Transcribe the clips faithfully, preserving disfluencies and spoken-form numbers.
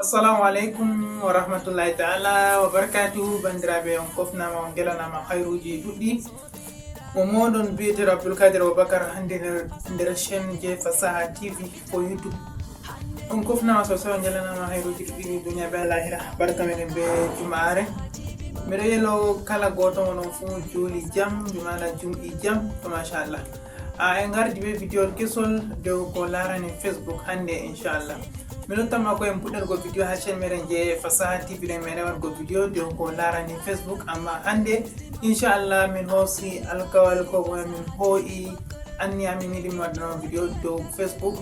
Assalamu aleykum wa rahmatullahi taala wa barakatuhu. Bandiraɓe, on kofnama, on gelanama hayruji ɗuɗɗi. Mo moɗon biyeteɗo Abdoulkadir Aboubacar, hande nder, nder chaîne je Fasaha T V ko YouTube. On kofnama sosai, on gelanama hayruji ɗuɗɗi duniya be lahira. Barka meɗen be juma'are. Miɗo yelo kala goto moɗon fu juli jam, jumala jumɗi jam, to machallah. A en gardi be video kesol dow ko larani Facebook hande, inchallah. Mi luttanma ko en puɗɗorgo video ha chaîne meɗen je Fasaha T V ɗen, meɗen waɗgo video dow ko larani Facebook, amma hande, inchallah, min hoosi alkawal ko bo min hoo'i anniya min yiɗi mi waɗano video dow Facebook.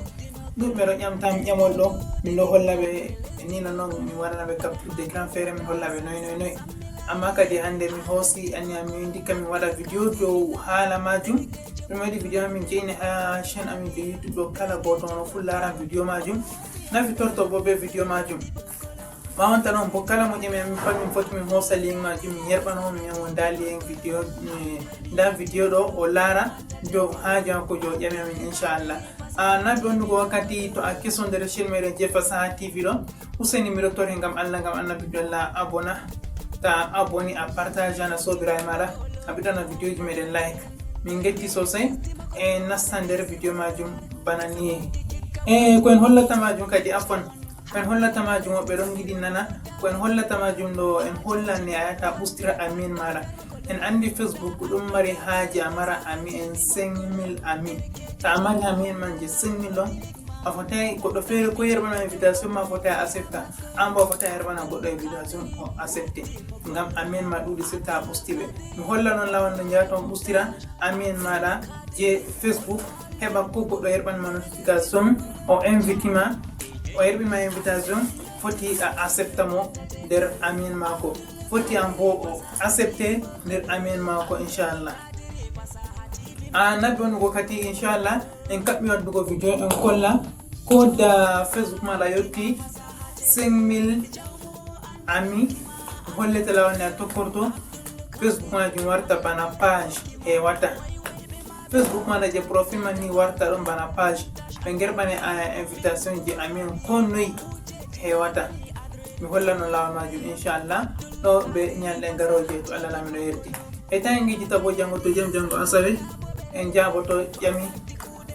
Ɗuɗɓe ɗo ƴamtam ƴamol ɗo, min ɗo holla ɓe ni no non, min waɗana ɓe capture d'écran feere, min holla ɓe noy, noy, noy. Amma kadi hande mi hoosi anniya mi ndikka min waɗa video dow haala majum. Ɗum waɗi video amin jeyni ha chaîne amin je YouTube ɗo, kala goto on fu laran video majum, nafitorto bo be video majum. Ɓawanta non bo kala mo ƴami amin pat min foti min hoosa lien majum, min yerɓana on, min wi'a mo nda lien video, eh, nda video ɗo o lara dow haaju makko je o ƴami amin, inchallah. A naɓi wondugo wakkati to a keso nder chaîne meɗen je Fasaha T V ɗo. Useni miɗo torre ngam Allah, ngam Annabi, bella abona. Ta aboni, a partage ana sobiraɓe maɗa, a ɓiɗɗana video ji meɗen like. Min getti sosai. E nasta nder video majum bana ni. E ko en hollata majum kadi, afwan. Ko en hollata majum, woɓɓe ɗon giɗi nana. Ko en hollata majum ɗo, en hollan ne a yata ɓustira amin maɗa. En andi Facebook ɗum mari haaji a mara ami en cinq mille ami. Ta a mari ami en man je cinq mille ɗon, a fotai goɗɗo feere ko yerɓana invitation ma, fotai a accepta. An bo a fotai a yerɓana goɗɗo invitation o accepte. Ngam ami en ma ɗuɗi, setta a ɓusti ɓe. Mi holla non lawal no njahata on ɓustira ami en maɗa je Facebook. Heɓa ko goɗɗo yerɓan ma notification, o invite ma, o yerɓi ma invitation, foti a accepta mo nder ami en mako. Foti an bo o accepte nder ami en mako, inchallah. A naɓi on wakkati, inchallah, en kaɓɓi waddugo video, en kolla ko da Facebook maɗa yotti cinq mille ami, hollete lawal ne a tokkorto Facebook majum warta bana page hewata. Facebook maɗa je profil man ni warta ɗon bana page. Ɓe gerɓane a invitation je ami en ko noy hewata. Mi hollano lawal majum, inchallah, ɗo be ñalɗe garoje to Allah lamiɗo yerdi. E tawi en ngejjita bo jango to jam, jango asawe, en jaboto ƴami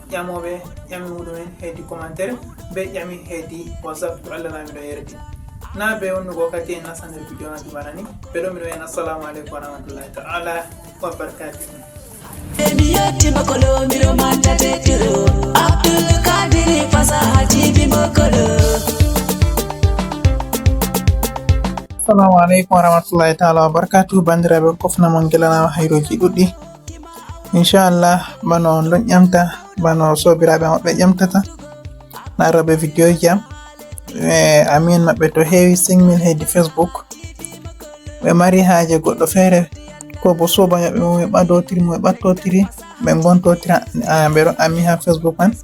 ƴamoɓe ƴami muɗumen hedi commentaire be ƴami hedi WhatsApp to Allah lamiɗo yerdi. Na be wonnugo wakkati en nasta nder video majum bana ni. Ɓe ɗo miɗo en assalamu aleykum wa rahmatullahi taala wa barakatuhu. Emi yetti mokolo, miɗo manta tetiro. Abdul Kadiri Fasaha T V mokolo. Assalamu aleykum wa rahmatullahi taala wa barakatuhu. Bandiraɓe, kofna mon gelanama hayroji ɗuɗɗi. Inchallah, bano on ɗon ƴamta, bano sobiraɓe maɓɓe ƴamtata, laroɓe video ji am. E, ami en maɓɓe to heewi cinq mille hedi Facebook. Ɓe mari haaje goɗɗo feere, ko bo sobajo ɓe mo ɓe ɓadotiri, mo ɓe ɓattotiri, ɓe gontotira, a, ɓe ɗo ami ha Facebook man.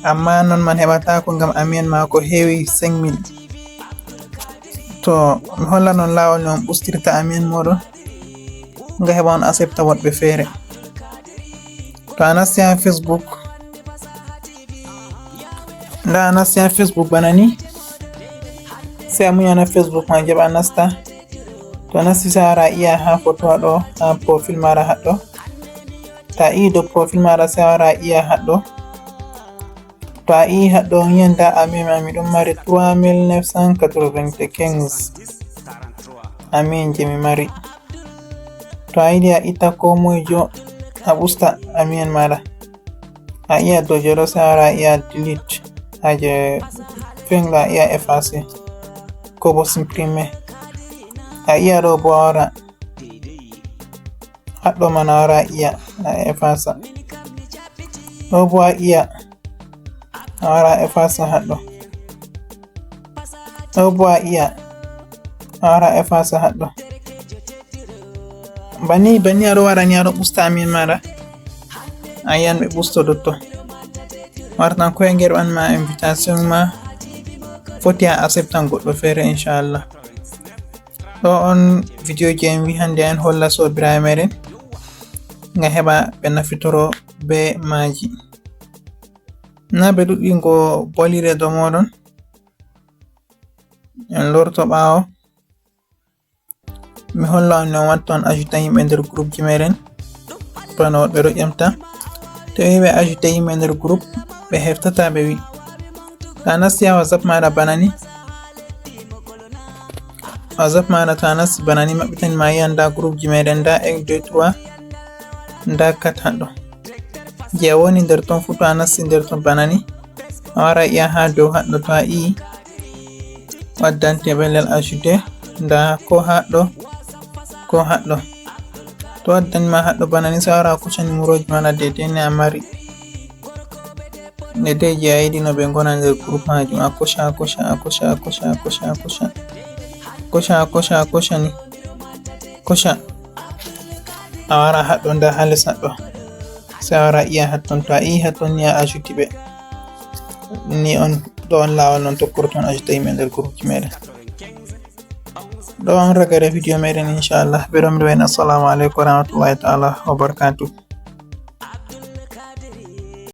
Amma non man heɓatako ngam ami en mako heewi cinq mille. To mi holla non lawol no on ɓustirta ami en moɗon, nga heɓa on accepta woɗɓe feere. To a nasti ha Facebook, nda a nasti ha Facebook bana ni. Sai a muñana Facebook ma jaɓa nasta. To a nasti sai a wara a iya ha photo haɗo, ha profil mara haɗo. To a iya dow profil mara sai a wara a iya haɗo. To a iya haɗo, on yiyan nda ami ma miɗon mari trois mille neuf cent quatre-vingt-quinze. Ami en je mi mari. To a yiɗi a itta ko moye jo, a ɓusta ami en maɗa. A iya dow je ɗo sai a wara a iya delete. Ha je fengla a iya effacer. Ko bo supprimer. A iya ɗo bo a wara. Haɗɗo man a wara a iya a effacer. Ɗo bo a iya a wara a effacer haɗɗo. Ɗo bo a iya a wara a effacer haɗɗo. Bani, bani aɗo wara ni aɗo ɓusta ami en maɗa. A yiyan ɓe ɓusto dotto. Wartan ko e nder ɓan ma invitation ma. Foti a acceptan goɗɗo feere, inchallah. Ɗo on video je en wi hande en holla sobiraɓe meɗen. Nga heɓa ɓe nafitoro be maji. Na be ɗuɗɗi ngo bolire do moɗon. En lorto ɓaawo. Mi holla on no watta on ajouter yimɓe nder groupe ji meɗen. Bana woɗɓe ɗo ƴamta. To ɓe ajouter yimɓe nder groupe, ɓe heftata ɓe wi. To a nasti ha WhatsApp maɗa bana ni. WhatsApp maɗa to a nasti bana ni, maɓɓitan ma yi'an nda groupe ji meɗen, nda un, deux, trois, nda quatre haɗɗo. Je a woni nder ton fu to a nasti nder ton bana ni. A wara yi'a ha dow haɗɗo to a yi'i. Waddante ɓellel ajouter, nda ko haɗɗo, ko haɗɗo. To waddani ma haɗɗo bana ni, sai a wara a koca numéro ji maɗa daidai ne a mari. Daidai je a yiɗi no ɓe ngona nder groupe majum, a koca, a koca, a koca, a koca, a koca, a koca. Koca, a koca, a koca ni. Koca. A wara haɗɗo nda ha les haɗɗo. Sai a wara yi'a hatton, to a yi'i hatton ni a ajouti ɓe. Ni on ɗo on lawol non tokkorton ajouter yimɓe nder groupe ji meɗen. Ɗo on ragare video meɗen inchallah. Ɓe ɗon mi ɗo en assalamu alaikum warahmatullahi ta'ala wabarakatuh.